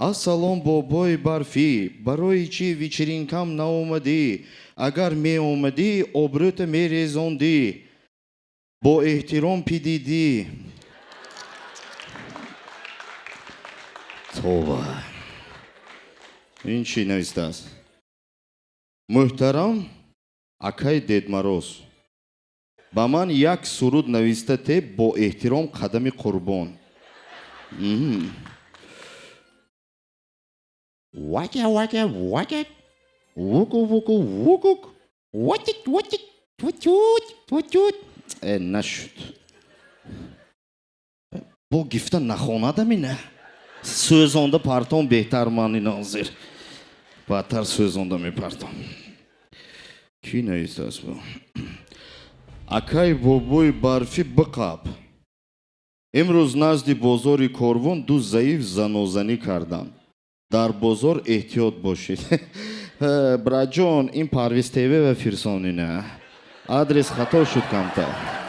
Ассалом, бобои барфӣ, барои чӣ вечеринкам наомадӣ? Агар меомадӣ, обрӯта мерезондӣ. Бо эҳтиром, пидидӣ. Това, ин чӣ навистааст? Муҳтарам акай Дед Мороз, ба ман як суруд нависта те, бо эҳтиром, Қадами Қурбон. Вака, вака, вака, вуку, вуку, вукук, ватик, ватик, тутут, тутут. Э, нашуд. Бо гифта нахонадам ина. Сӯзонда партом беҳтар. Ман ина ҳозир баъдтар сӯзонда мепартом. Кӣ навистааст бо? Акай бобои барфӣ, биқаб, имрӯз назди бозори Корвон ду заиф занозанӣ карданд. Дар бозор эҳтиёт бошед. Братҷон, ин Парвиз ТВ ва фирсонина адрес хато шуд камтар.